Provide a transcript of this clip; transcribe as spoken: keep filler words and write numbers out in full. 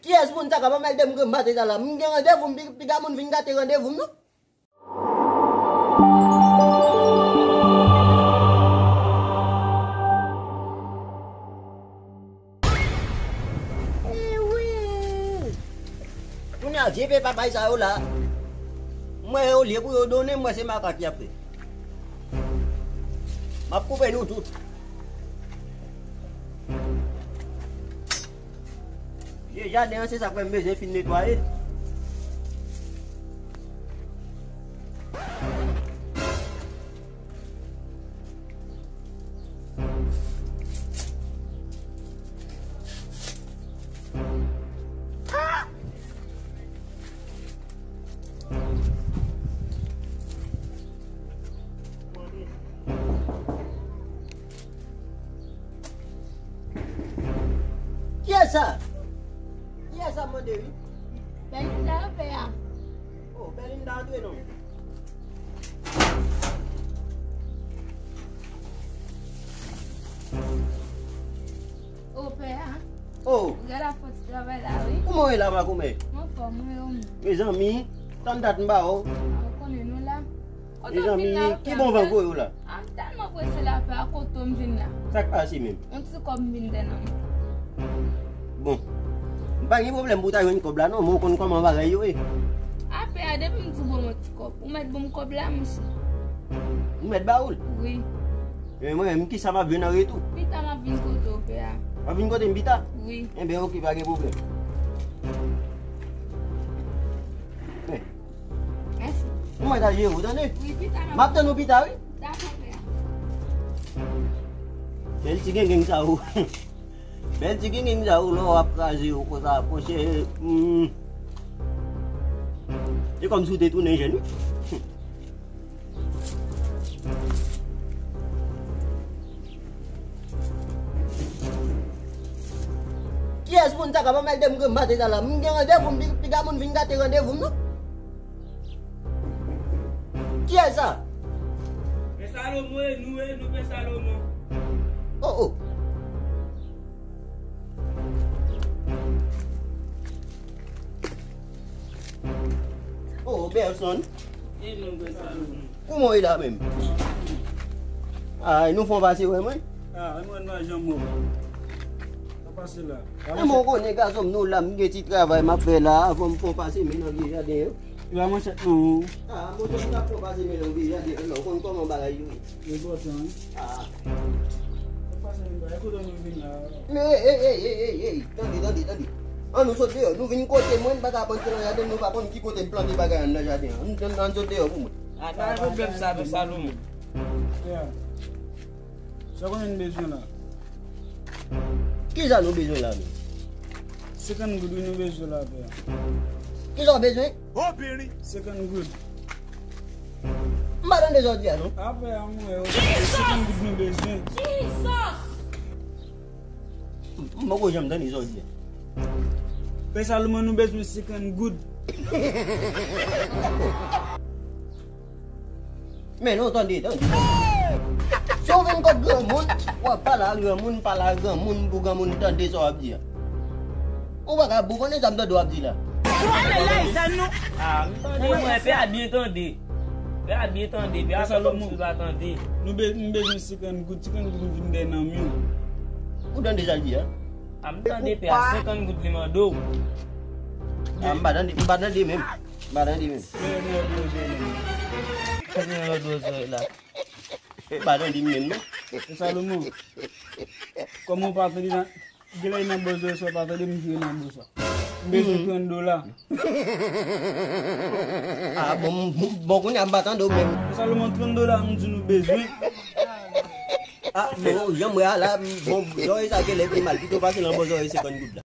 Kiyès moun sa k ap anmède m grenn maten sa la? M gen randevou, m pi, piga moun vin gate randevou m non. Ewi! Kounye a vye pye papay sa yo la, m wè yo lye pou yo donnen, m wè se makak y ap fè. M ap koupe nou tout. Vye jaden an, se sa k fè m bezwen fin netwaye l. Kiyès sa? Kiyès sa m mande wi? Belinda yo pè a. Oh, Belinda antre non. O pè a. Oh. Gade la fòs travay la wi. Kouman w ye la, makomè? Mwen anfòm, mwen yo menm. Mezanmi, tann dat m ba w. A, ou konnen nou la. Kote w vin la, ki bon van voye w la? A, m tèlman prese la, pè a, kote w m vin la? Sa k pase menm? Yon ti kòb m vin dèyè nan men. Bon. M pa gen pwoblèm pou w ta jwenn kòb la non, men w konn kòman bagay yo ye. A, pè a, depi m di w ban m yon ti kòb, ou mèt ban m kòb la, monchè. M mèt ba w l? Wi. Men mwen menm, kisa m ap jwenn an retou? Pita m ap vin kote w, pè a. W ap vin kote m pita? Wi. Enben, oke, pa gen pwoblèm. Men. Mèsi. Ou mèt al jere w, tande? Wi, pita m ap. M ap tann ou pita, wi. Dakò, pè a. Bèl ti gengeng sa, ou. Bèl ti gengeng sa, ou, lè w ap kraze yo konsa, monchè, hmm. E kòmsi w te tounen jèn, wi. Kiyès moun sa k ap anmède m grenn maten sa la? M gen randevou, m pi, piga moun vin gate randevou m non. Kiyès sa? Pè Salomon, e nou, e nou, Pè Salomon. Oh, oh. Oh, Berson. E nou, Pè Salomon. Kouman w ye la menm? Ay, nou fè w pase wè mwen? A, mwen pa janm wè w. Sa pase la? E mwen konnen gason m nou la, m gen ti travay m ap fè la, fò m fè w pase men nan vye jaden yo. E pa manchèt non. A, manchèt m t ap fè w pase men nan vye jaden yo la, ou konn kòman bagay yo ye. Enpòtan, wi. A. Sa pase menm bagay, kote nou vin la? Men, ey, ey, ey, ey, ey, tande, tande, tande. An nou sot deyò, nou vin kote mwen, m pa ka plante nan jaden, nou pa konn ki kote m plante bagay anndan jaden an. Ann, ann, ann sot deyò pou mwen. A, pa gen pwoblèm sa, Pè Salomon. Yeah. Sa konnen nou bezwen la? Kisa nou bezwen la menm? Senkant goud wi nou bezwen la, pè. Kisa w bezwen? Senkant goud. M pa tande sa w di a non. A pè a mwen, senkant goud nou bezwen. M poko janm tande sa w di a. Pè Salomon, nou bezwen senkant goud. Men non, tande, tande. Si w vin kot granmoun, w ap pale ak granmoun, pale ak granmoun pou granmoun tande sa w ap di a. Ou pa ka, ou konnen sa m tande w ap di la. A, m tande mwen, pè a byen tande. Pè a byen tande, pè a fè kòmsi l pa tande. Nou be-, m bezwen senkant goud, senkant goud m vin dèyè nan men w. Ou tande sa l di a? A, m tande pè a, senkant goud li mande w. A, m pa tande, m pa tande menm. M pa tande menm. Men, men, men, men, men. Sa gen lòt bòzòy la? M pa tande menm non. E Salomon, kòman w pa tande nan, genlè nan bòzòy sa w pa tande m jwe nan bòzòy sa. M bezwen trant dola. A, bon, bon, bon, kounye a m pa tande w menm. E Salomon, trant dola m di nou bezwen. A, bon, jan m wè a la, bon, zòrèy sa genlè pi mal. Pito pase nan bòzòy senkant goud la.